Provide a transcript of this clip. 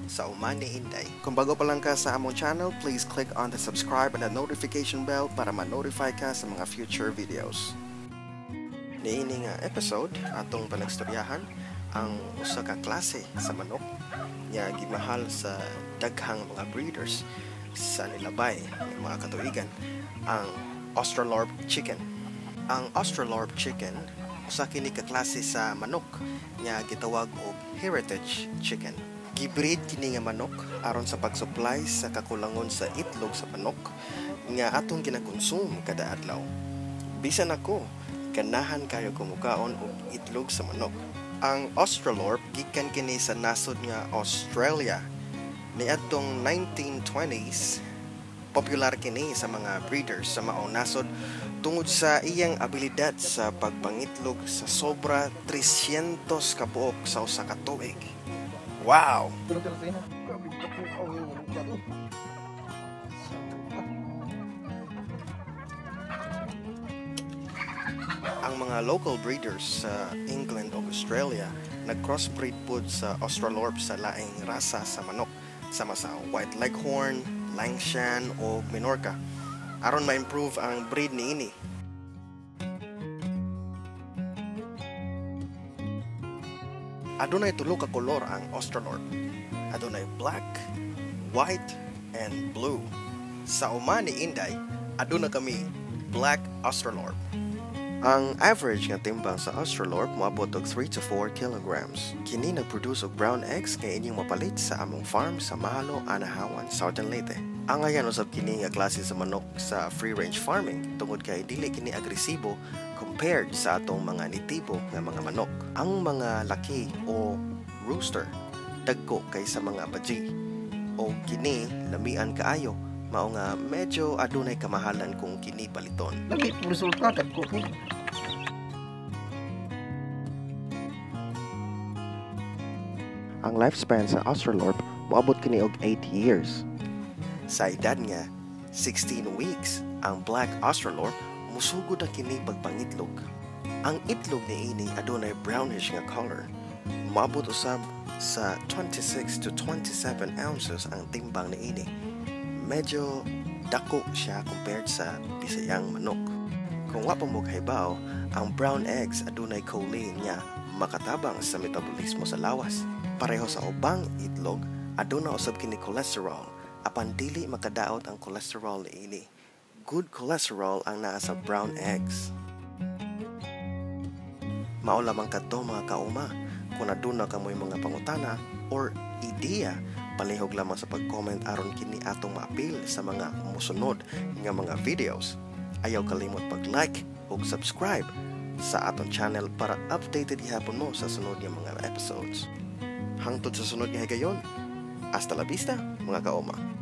Sa Uma ni Inday. Kung bago pa lang ka sa among channel, please click on the subscribe and the notification bell para ma-notify ka sa mga future videos. Niini nga episode, atong panagstoryahan ang usa ka klase sa manok nga gimahal sa daghang mga breeders sa nilabay nga mga katuigan, ang Australorp chicken. Ang Australorp chicken usa kini ka klase sa manok nga gitawag og heritage chicken. Gibreed kini nga manok aron sa pag-supply sa kakulangon sa itlog sa manok nga atong ginakonsume kada adlaw. Bisan ako, ganahan kayo kumukaon og itlog sa manok. Ang Australorp gikan kini sa nasod nga Australia. Niadtong 1920s, popular kini sa mga breeders sa maong nasod tungod sa iyang abilidad sa pagpangitlog sa sobra 300 kabuok sa usa ka tuig. Wow! Ang mga local breeders sa England ug Australia nag-crossbreed pud sa Australorp sa laing rasa sa manok sama sa White Leghorn, Langshan o Minorca aron ma-improve ang breed niini. Adunay tulo ka kolor ang Australorp. Adunay black, white, and blue. Sa uma ni Inday, aduna kami black Australorp. Ang average nga timbang sa Australorp moabot og 3 to 4 kilograms. Kini nagproduce og brown eggs nga inyong mapalit sa among farm sa Mahalo, Anahawan, Southern Leyte. Angayan usab kini nga klase sa manok sa free range farming tungod kay dili kini agresibo compared sa atong mga nitibo nga mga manok. Ang mga laki o rooster dagko kaysa mga baji o kini lamian kaayo, mao nga medyo adunay kamahalan kung kini paliton. Lami po resulta dagko po. Ang lifespan sa Australorp moabot kini og 8 years. Sa edad nga 16 weeks, ang black Australorp musugod na kini pagpangitlog. Ang itlog niini adunay brownish nga color. Moabot usab sa 26 to 27 ounces ang timbang niini. Medyo dako siya compared sa Bisayang manok. Kung wa pa mo kahibaw, ang brown eggs adunay choline nga makatabang sa metabolismo sa lawas. Pareho sa ubang itlog, aduna usab kini cholesterol, apan dili makadaot ang cholesterol niini. Good cholesterol ang naa sa brown eggs. Mao lamang kadto, mga kauma. Kung aduna kamoy mga pangutana or ideya, palihog lamang sa pag-comment aron kini atong maapil sa mga mosunod nga mga videos. Ayaw kalimot pag-like ug subscribe sa atong channel para updated gihapon mo sa sunod nga mga episodes. Hangtod sa sunod nga higayon. Hasta la vista, mga kauma.